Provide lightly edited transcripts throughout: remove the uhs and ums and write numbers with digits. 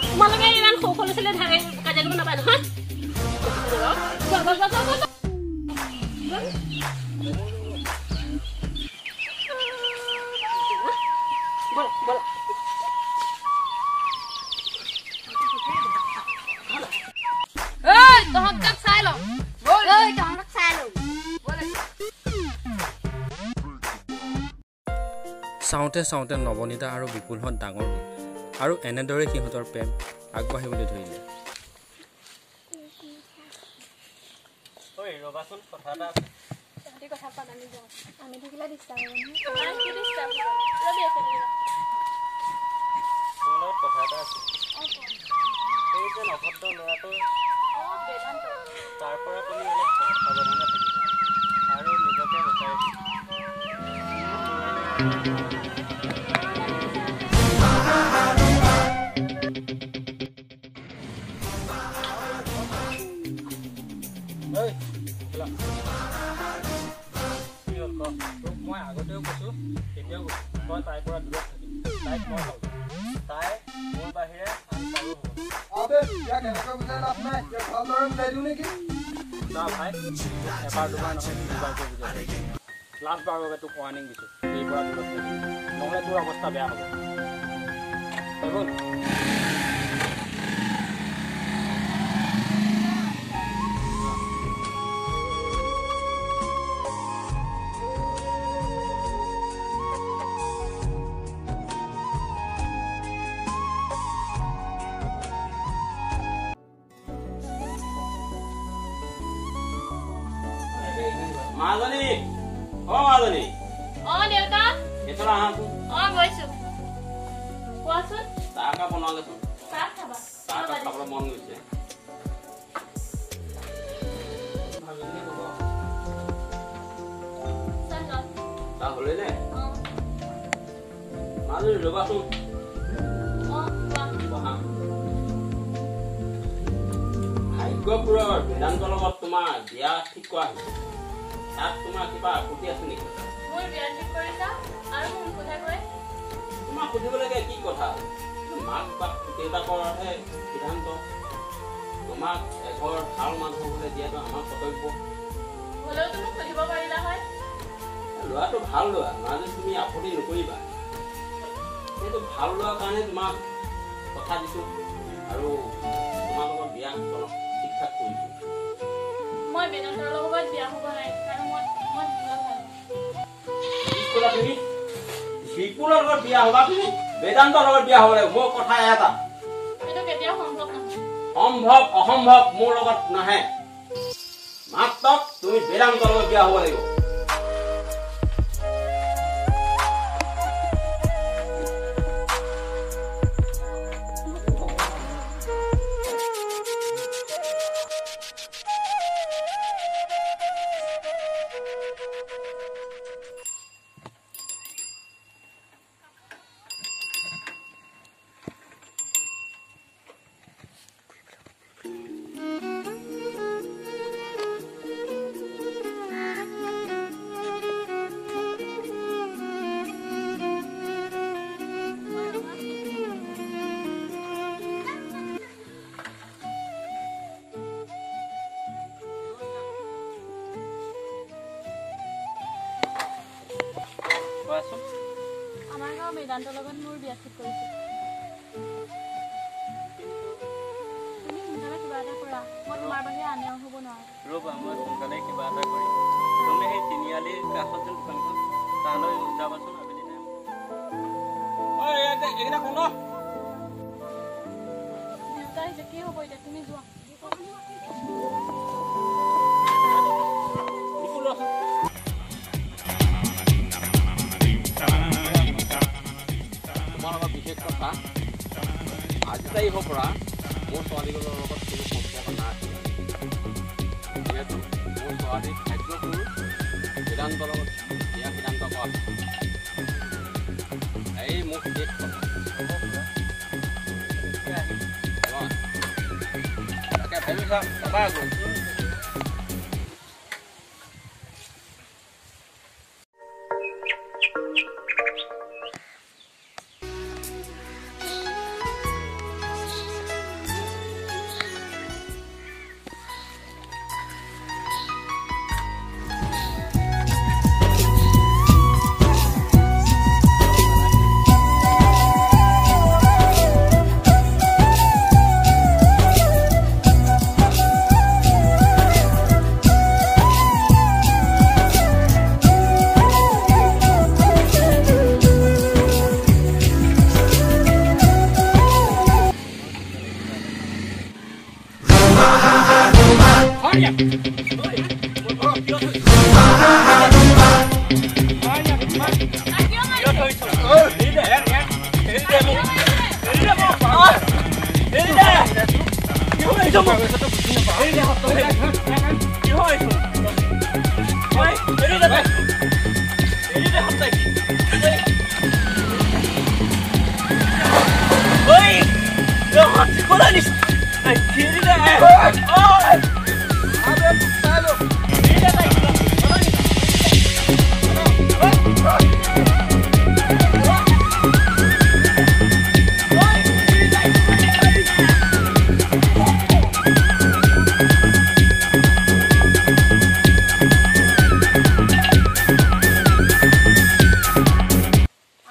তোমালোকে ইমান সৰু সৰু ছোৱালী কাজিয়া কৰিব নাপায় নহয়। চাওঁতে চাওঁতে নৱনীতা আৰু বিপুলহঁত ডাঙৰ হ'ল আৰু এনেদৰে সিহঁতৰ প্ৰেম আগবাঢ়িবলৈ ধৰিলে। মই আগতেও কৈছো, এতিয়াও কৈছো, তই তাইৰ পৰা দূৰত থাকিবি। তাইক মই ভাল পাওঁ, তাই মোৰ বাহিৰে আন কাৰো হ'ব। যা ভাই, এবাৰ দুবাৰ নহয় তিনিবাৰকৈ বুজাই লাষ্টবাৰৰ বাবে তোক ৱাৰ্ণিং দিছোঁ, এই পৰা দূৰত থাকিবি, নহ'লে তোৰ অৱস্থা বেয়া হ'ব। হৈ গ'ল। মাজনী, অ মাজনী। অ দেউতা। এইফালে আহাচোন। অ গৈছো। কোৱাচোন। চাহ একাপ বনালেচোন। চাহ খাবা? চাহ একাপ খাবলৈ মন গৈছে। চাহ হ'লেই নে? মাজনী ৰ'বাচোন। বহা। ভাগ্যপুৰৰ বেদান্তৰ লগত তোমাৰ বিয়া ঠিক কৰা হৈছে, তাত তোমাৰ কিবা আপত্তি আছে নেকি? মোৰ বিয়া ঠিক কৰিছা আৰু মোক নুসুধাকৈ? তোমাক সুধিবলগীয়া কি কথা? মাক বাপ দেউতাকৰহে সিদ্ধান্ত। তোমাক এঘৰ ভাল মানুহ হ'লে দিয়াটো আমাৰ কৰ্তব্য। হ'লেওতো মোক সুধিব পাৰিলা হয়। ল'ৰাটো ভাল ল'ৰা, মাজে তুমি আপত্তি নকৰিবা। সেইটো ভাল লোৱাৰ কাৰণে তোমাক কথা দিছোঁ আৰু তোমালোকৰ বিয়া ঠিক ঠাক কৰিছোঁ। মই বেদান্তৰ লগত বিয়া হ'ব নাই, কাৰণ মই মই বিপুলক ভাল পাওঁ। কি ক'লা তুমি? বিপুলৰ লগত বিয়া হ'বা তুমি? বেদান্তৰ লগত বিয়া হ'ব লাগিব। মোৰ কথা এটা। সেইটো কেতিয়াও সম্ভৱ নহয়। সম্ভৱ অসম্ভৱ মোৰ লগত নাহে, মাত্ৰ তুমি বেদান্তৰ লগত বিয়া হ'ব লাগিব। আমাৰ গাঁৱৰ বেদান্তৰ লগত মোৰ বিয়া ঠিক কৰিছে। তুমি সোনকালে কিবা এটা কৰা, মই তোমাৰ বাহিৰে আনেও হ'ব নোৱাৰো। ৰ'বা, মই সোনকালে কিবা এটা কৰিম। তুমি সেই তিনিআলিৰ কাষত যেন দোকানখন, তালৈ যাবাচোন আবেলি টাইম। এইকেইটা কোন? দেউতা আহিছে, কি হ'ব এতিয়া? তুমি যোৱা। তোমাৰ লগত বিশেষ কথা, আজি তাৰিখৰ পৰা মোৰ ছোৱালীবোৰৰ লগত কোনো সম্পৰ্ক নাছিল। যিহেতু মোৰ ছোৱালীৰ খাদ্যবোৰ বেদান্তৰ লগত বিয়া সিদ্ধান্ত কৰা এই মোৰ শেষ কথা। তাকে ভাবি চাম, যাবা আকৌ। কি হয়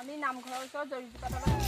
আমি নামঘৰৰ ওচৰত জৰিজোপা তলত।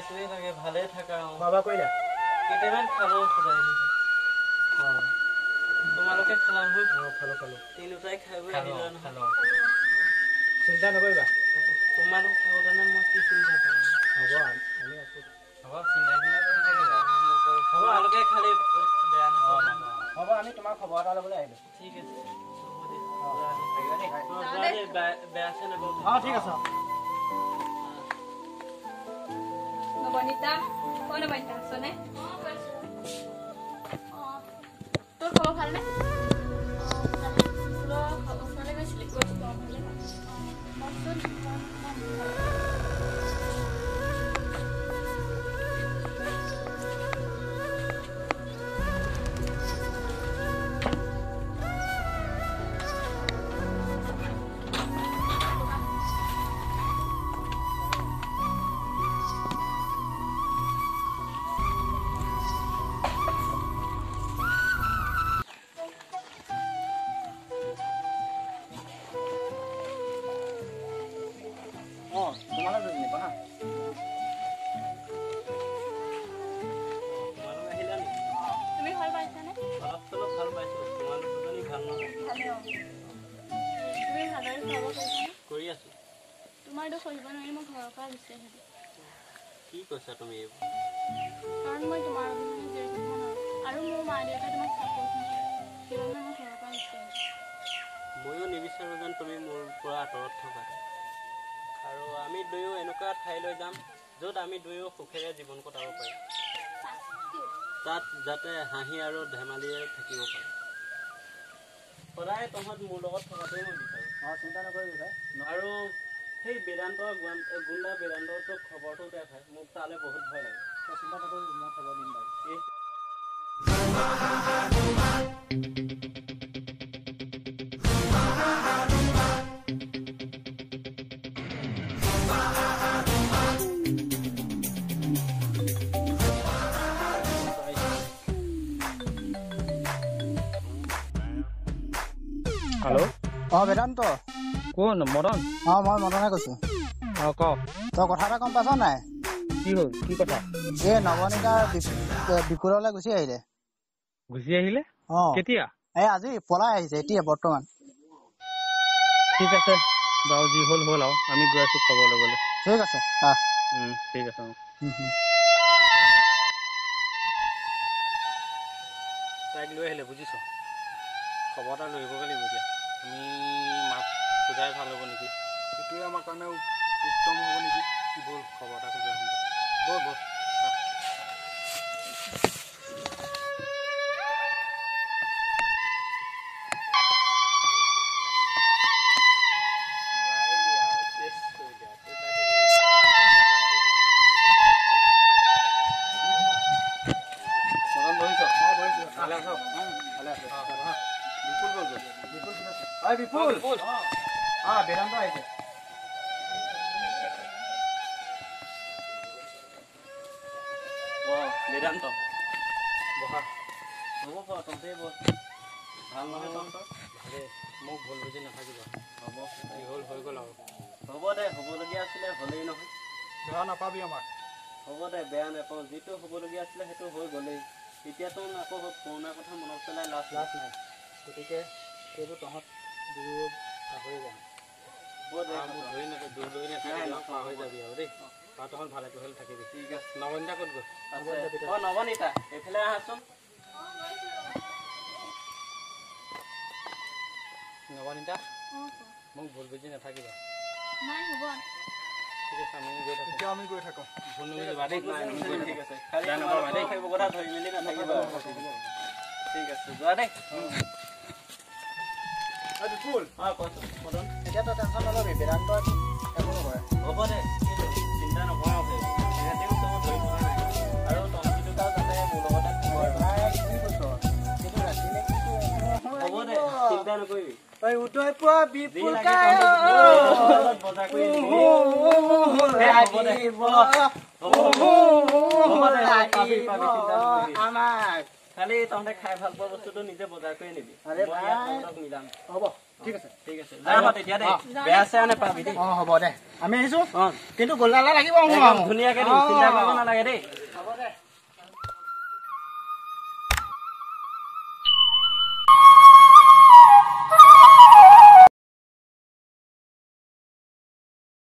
সেইটোৱে লাগে, ভালে থাকা। খোৱা বোৱা কৰিলা? কেইটামান খালো সদায়। তোমালোকে খালা নহয়? খালো খালো। তিনিওটাই খাই বৈ আহিলা নহয়? চিন্তা নকৰিবা। তোমালোক থাকোঁতেনে মই কি চিন্তা কৰিম? হ'ব, আমি আছো। হ'ব, চিন্তা চিন্তা কৰি নাথাকিবা। তোমালোকে খালি বেয়া নাপাবা। হ'ব, আমি তোমাৰ খবৰ এটা ল'বলৈ আহিলো। ঠিক আছে, হ'ব দে। যোৱা দেই, বেয়া চেয়া নাপাবা। অঁ, ঠিক আছে। নৱনীতা, অ নৱনীতা, আছনে? তোৰ খবৰ ভালনে? ওচৰলৈ গৈছিলি? গৈছিলোঁ। ভালে। কওকচোন। অঁ, তোমালোক দুজনী বহা। তোমালোক আহিলা নেকি? তুমি ভাল পাইছানে? অলপ চলপ ভাল পাইছোঁ। তোমালোক দুজনী ভাল নহয়? ভালে। অঁ, তুমি ভালদৰে খোৱা বোৱা কৰিছানে? কৰি আছোঁ। তোমাৰ দুখ সহিব নোৱাৰি মই ঘৰৰ পৰা গুচি আহিলোঁ। কি কৈছা তুমি এইবোৰ? কাৰণ মই তোমাৰ অবিহনে জীয়াই থাকিব নোৱাৰোঁ, আৰু মোৰ মা দেউতাই তোমাক ছাপোৰ্ট নকৰে, সেইবাবে মই ঘৰৰ পৰা গুচি আহিলোঁ। ময়ো নিবিচাৰোঁ যেন তুমি মোৰ পৰা আঁতৰত থকা। আৰু আমি দুয়ো এনেকুৱা ঠাইলৈ যাম য'ত আমি দুয়ো সুখেৰে জীৱন কটাব পাৰিম, তাত যাতে হাঁহি আৰু ধেমালিৰে থাকিব পাৰোঁ। সদায় তহঁত মোৰ লগত থকাটোৱে মই বিচাৰোঁ। অঁ, চিন্তা নকৰিবি ভাই। আৰু সেই বেদান্ত গুণ্ডা বেদান্তটোক খবৰটো দে ভাই, মোক তালৈ বহুত ভয় লাগে। তই চিন্তা নকৰিবি, মই খবৰ দিম বাৰু। এই হেল্ল'। অঁ, বেদান্ত। কোন, মদন? অঁ, মই মদনে কৈছোঁ। অঁ, ক। তই কথা এটা গম পাইছ নাই? কি হ'ল? কি কথা? এই নৱনীতা বিপুললৈ গুচি আহিলে। গুচি আহিলে? অঁ। কেতিয়া? এই আজি পলাই আহিছে, এতিয়া বৰ্তমান। ঠিক আছে বাৰু, যি হ'ল হ'ল আৰু, আমি গৈ আছো খবৰ ল'বলৈ। ঠিক আছে, আহ। ঠিক আছে। অঁ, তাইক লৈ আহিলে বুজিছ, খবৰ এটা লৈ আহিবগৈ লাগিব। এতিয়া আমি মাক পূজাই ভাল হ'ব নেকি? সেইটোৱে আমাৰ কাৰণে উত্তম হ'ব নেকি? ব'ল, খবৰ এটা কৰি আহোঁগৈ। ব'ল ব'ল। মদন, বহিছ? অঁ, বহিছোঁ। ভালে আছ? ভালে আছোঁ। বিপুল ক'ত গ'ল? বিপুল? ঐ বিপুল। বিপুল। অঁ, বেদান্ত আহিছে। অঁ, বেদান্ত, বহা। হ'ব বাৰু, তহঁতেই বহ। ভাল নহয় তহঁতৰ? ভালেই। মোক ভুল বুজি নাথাকিবা। হ'ব। যি হ'ল হৈ গ'ল আৰু। হ'ব দে, হ'বলগীয়া আছিলে হ'লেই নহয়। বেয়া নাপাবি আমাক। হ'ব দে, বেয়া নাপাওঁ। যিটো হ'বলগীয়া আছিলে সেইটো হৈ গ'লেই। এতিয়াতো আকৌ পুৰণা কথা মনত পেলাই লাভ নাই। লাভ নাই, গতিকে সেইবোৰ তহঁত দুয়ো পাহৰি যা। হ'ব দে। আৰু মোক ধৰি নাথাক, দূৰ ধৰি নাই, নাথাকিবি আৰু, নকওঁ, পাৰ হৈ হ'ব। যাবি আৰু দেই। আৰু তহঁত ভালে কুশলে থাকিবি। ঠিক আছে। নৱনীতা ক'ত গ'ল? আছে। অ নৱনীতা, এইফালে আহাচোন। নৱনীতা। অঁ, কোৱা। মোক ভুল বুজি নাথাকিবা। নাই, হ'ব। ঠিক আছে, আমি গৈ থাকোঁ। এতিয়া আমি গৈ থাকোঁ। ভুল নুবুজিবা দেই। আমি গৈ ঠিক থাকোঁ। আছে, খালি বেয়া নাপাবা দেই। তোমালোকৰ সেইবোৰ কথা ধৰি মেলি নাথাকিবা। ঠিক আছে, যোৱা দেই। ঐ বিপুল। অঁ, কচোন মদন। এতিয়া তই টেনশ্যন নল'বি, বেদান্ত একো নকৰে। হ'ব দে, চিন্তা নকৰোঁ। সিহঁতেও চব ধৰি থকা নাই, আৰু তহঁতি দুটাও যাতে মোৰ লগতে থাক আৰু। ভাই, কি কৈছ? সেইটো ৰাতিলে কিন্তু হ'ব দে, চিন্তা নকৰিবি। ঐ উদয় পোৱা যি বিপুল লাগে কাই তহঁতি লগত বজাৰ কৰি আনিবি। হ'ব দে। লাগিব। হ'ব দে, পাবি পাবি, চিন্তা নকৰিবি। আমাক খালি তহঁতে খাই ভাল পোৱা বস্তুটো নিজে বজাৰ কৰি আনিবি। আৰে মই ইয়াত ভাই। তহঁতক মিলাম। হ'ব। ঠিক আছে, ঠিক আছে, যাম তেতিয়া দেই, বেয়া চেয়া নাপাবি দেই। অঁ, হ'ব দে, আমি আহিছো। কিন্তু গোল্লা লাগিব ধুনীয়াকে, চিন্তা কৰিব নালাগে দেই।